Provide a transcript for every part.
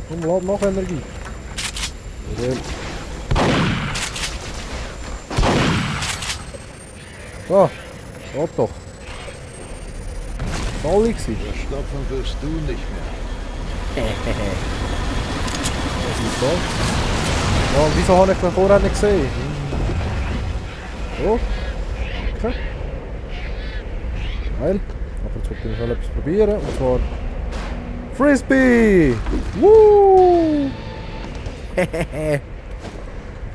Komm, lad noch Energie. So, geht doch. Voll gewesen. Verstopfen wirst du nicht mehr. Das ist so. Ja, und wieso habe ich den vorher nicht gesehen? So. Okay. Geil. Aber jetzt wollte ich noch etwas probieren. Und zwar... Frisbee! Woo!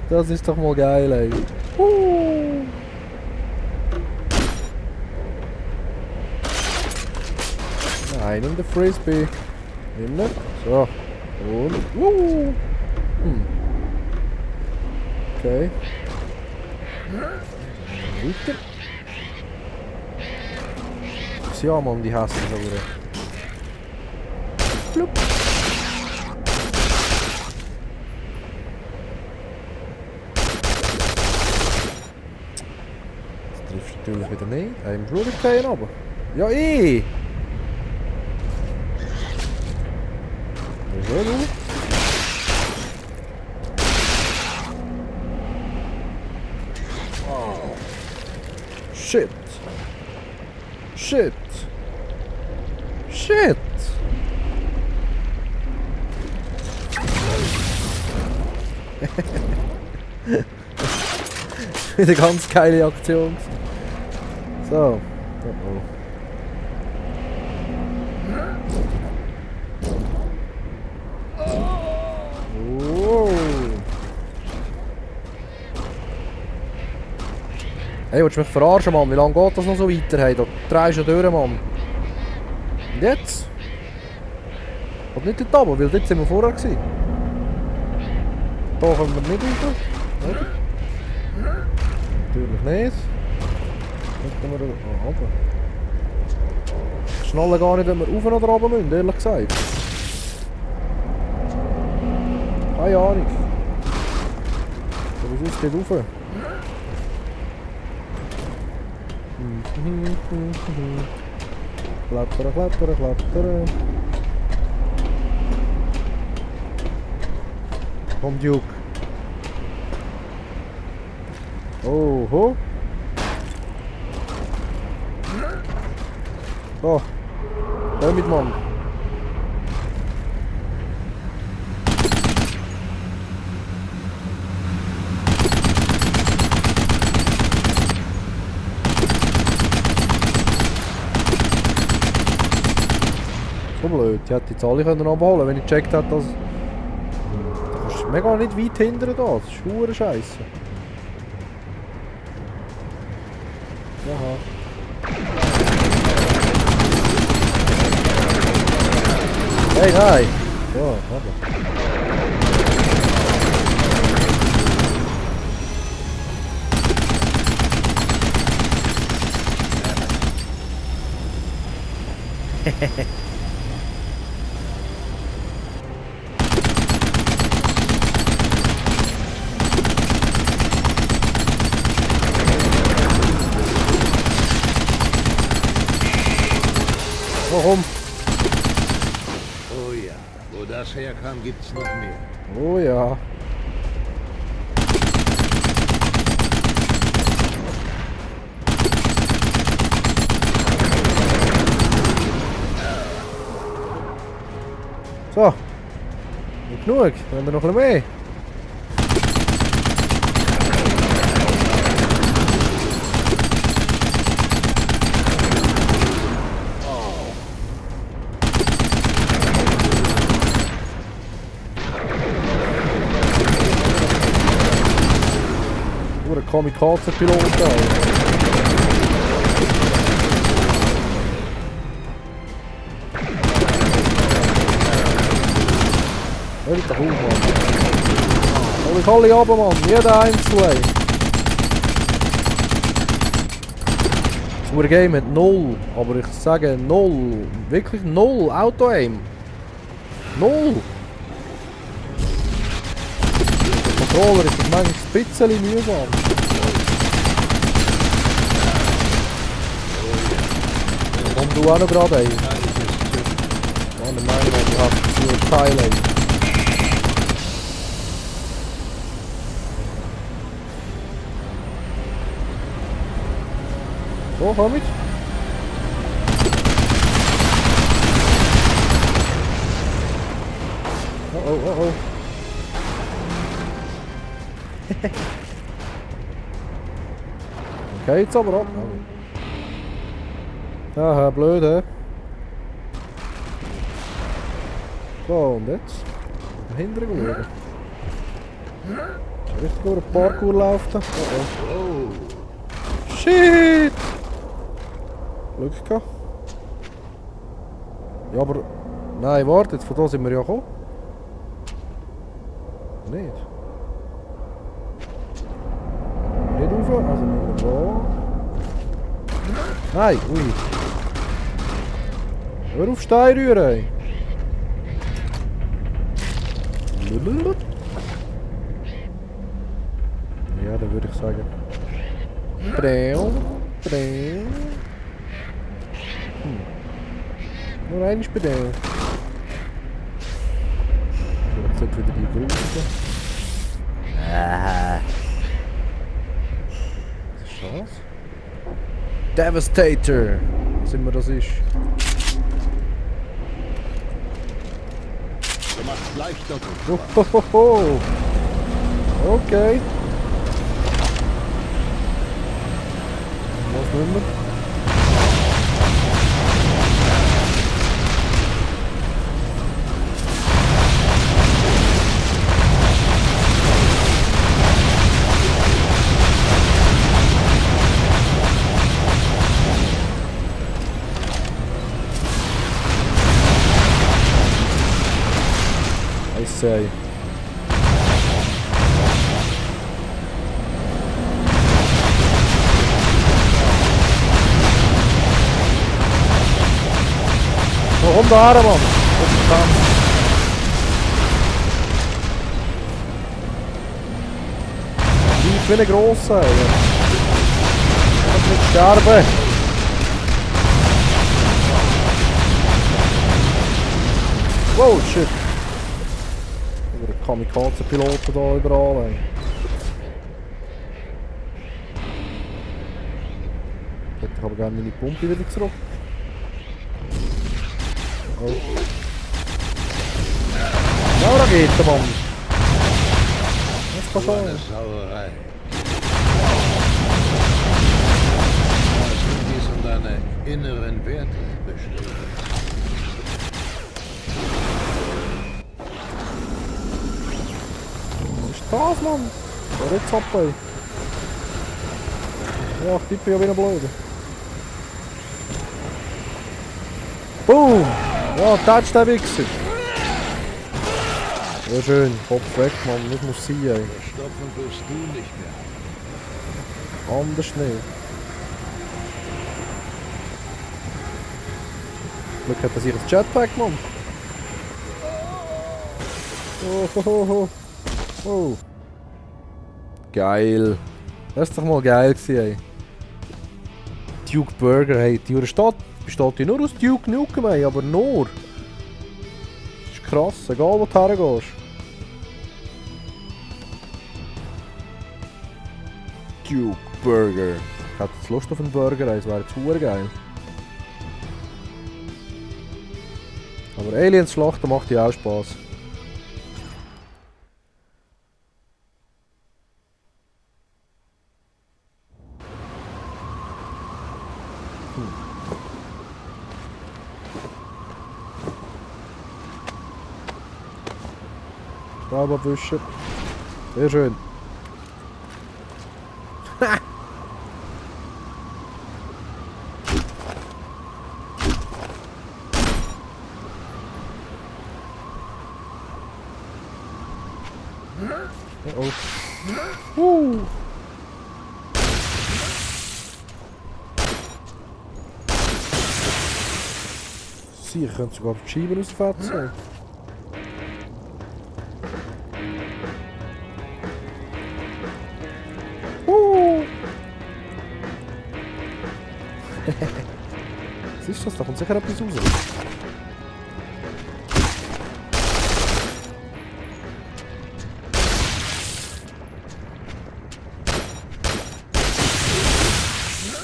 Das ist doch mal geil, ey. Woo! Nein, nimm den Frisbee. Nimm ihn. So. Und... Woo! Okay. Weiter. Ja, Mann, die hassen ich aber. Plupp. Das trifft natürlich wieder nicht. Einem Schwierigkeiten aber. Ja, Wieso du? Shit. Shit. Shit. Wieder ganz geile Aktion. So. Oh. Wow. Hey, willst du mich verarschen, Mann? Wie lange geht das noch so weiter? Hey, da drehst du durch, Mann. Und jetzt? Und nicht dort oben, weil dort sind wir vorher gewesen. Da können wir nicht rauf. Oder? Natürlich nicht. Jetzt können wir runter. Ich schnalle gar nicht, wenn wir rauf oder runter müssen, ehrlich gesagt. Keine Ahnung. Aber sonst geht rauf. Kletteren, klettern, klettern. Komm, Duke. Oho. So. Damit, Mann. So blöd. Ich hätte jetzt alle abholen können, wenn ich gecheckt hätte, dass... Du kannst mega nicht weit hindern da. Das ist verdammt scheisse. Aha. Hey, nein! So, warte. Hehehe. Warum? Oh ja, wo das herkam, gibt's noch mehr. Oh ja. So. Nicht genug, wenn wir noch ein bisschen mehr. Kamikaze-Pilot da. Hör doch auf, Mann. Hol ich alle runter, Mann. Jeder Einzelne. Das Game hat 0. Aber ich sage 0. Wirklich 0. Auto-Aim. 0. Der Controller ist das manchmal ein bisschen mühsam. Komm du auch noch gerade ein. Mann, der Mann hat zu teilen. So, komm ich. Oh, oh, oh, oh. Okay, jetzt aber ab. Aha, blöd, hä? So, und jetzt? Dahinter schauen. Richtig über den Parkour laufen. Oh, oh. Shit! Glück gehabt. Ja, aber... Nein, warte, jetzt von da sind wir ja gekommen. Nicht? Nicht rauf, also müssen wir da. Nein, ui. Hör auf Stein rühren, ey. Ja, dann würde ich sagen. Dreh, dreh. Nur eines bei dem. Jetzt hat wieder die Größe. Was ist das? Devastator! Was immer das ist. Du machst gleich doppelt. Hohoho! Okay. Was nehmen wir? I say. Oh, komm da her, Mann! Wie viele grosse, ey. Ich kann nicht sterben! Wow, shit! Über Kamikaze-Piloten da überall, ey. Hätte ich aber gerne meine Pumpe wieder zurück. Oh. Ja, da geht der Mann. Das kann So schon. eine Sauerei. Was sind dies um deine inneren Werte bestimmt? Was ist das, Mann? Der jetzt ab, ey. Ja, ich tippe ja wie ein Blöder. Boom! Ja, touch der Wichser! Ja, schön. Kopf weg, Mann. Das muss sein, ey. Verstopfen wirst du nicht mehr. Anders nicht. Glück hat er sich ein Jetpack, Mann. Oh, ho, ho, ho. Oh. Geil. Das ist doch mal geil gewesen, ey. Duke Burger, hey. Die Stadt besteht ja nur aus Duke Nukem, ey. Aber nur. Das ist krass, egal wo du hergehst. Duke Burger. Ich hätte jetzt Lust auf einen Burger, ey. Das wäre jetzt verdammt geil. Aber Aliens schlachten macht ja auch Spaß. Staub abwischen. Sehr schön. Oh. Sie können sogar die Scheiben ausfetzen. Was ist das? Da kommt sicher etwas raus.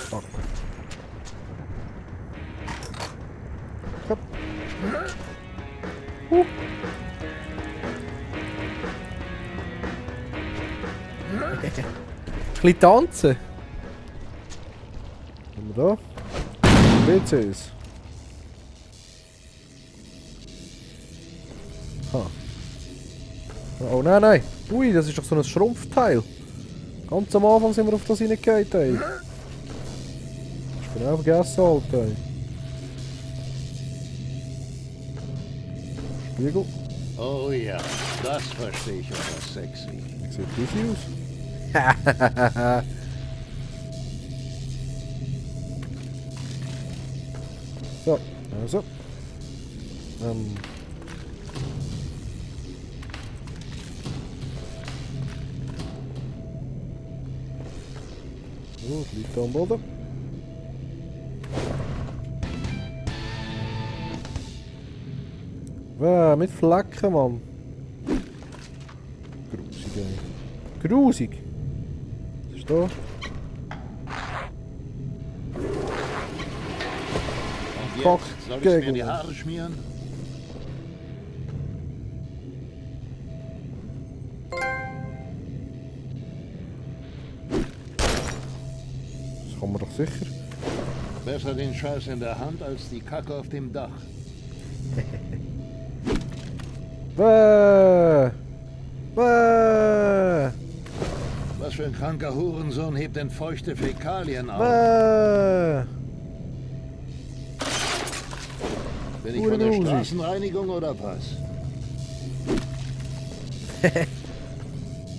Fuck. Bisschen tanzen. Was haben wir da? WCs. Ha. Oh nein, nein. Ui, das ist doch so ein Schrumpfteil. Ganz am Anfang sind wir auf das hineingegangen, ey. Das ist genau vergessen, Alter. Ey. Spiegel. Oh ja, das verstehe ich aber sexy. Sieht easy aus. So, also. So, het liegt da am Boden. Mit Flecken, Mann. Grusig, ey. Grusig! Was ist da? Und Fuck, jetzt soll ich mir gegen die ihn. Haare schmieren? Das kann man doch sicher. Besser den Scheiß in der Hand als die Kacke auf dem Dach. Bäh! Was für ein kranker Hurensohn hebt denn feuchte Fäkalien auf? Bäh! Bin ich von der Hurenhusi. Straßenreinigung oder was?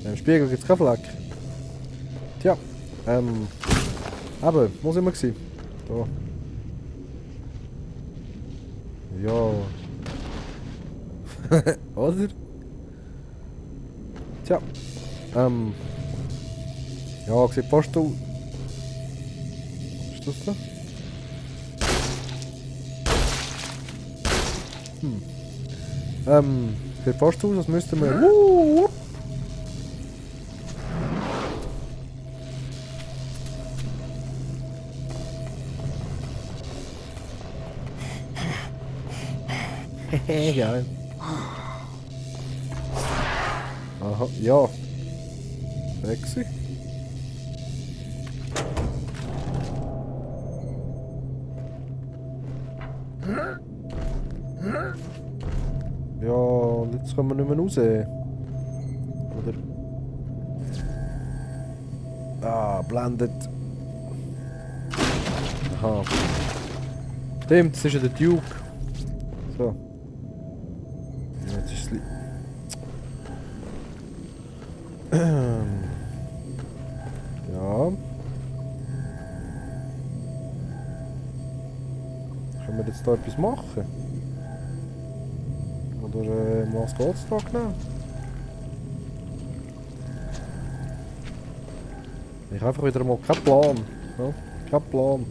Im Spiegel gibt's keinen Fleck. Tja, aber, wo sind wir gewesen? Da. Ja. Oder? Tja, ja, sieht fast aus. Was ist das da? Sieht fast aus, als müssten wir... Geil. Aha, ja. Sexy. Ja, und jetzt können wir nicht mehr raus. Oder? Ah, blendet. Aha. Stimmt, das ist ja der Duke. So. Jetzt ist es... Ja. Können wir jetzt da etwas machen? Oder was geht's da genau? Ich habe einfach wieder mal keinen Plan. Ja? Kein Plan.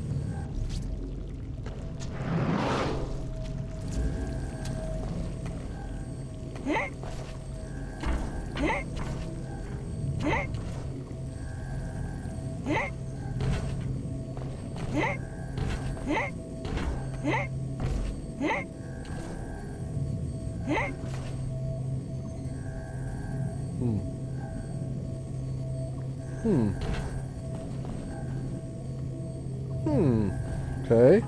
Okay.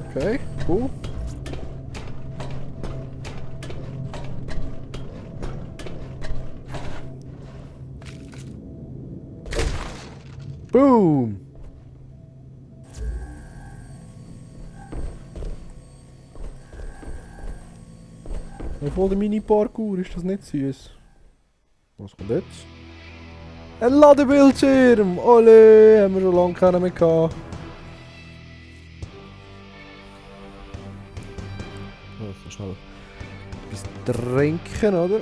Okay, cool. Boom! Voll der Mini-Parkour, ist das nicht süß? Was kommt jetzt? Ein Ladebildschirm! Ole, haben wir schon lange keinen mehr gehabt. So schnell etwas trinken, oder?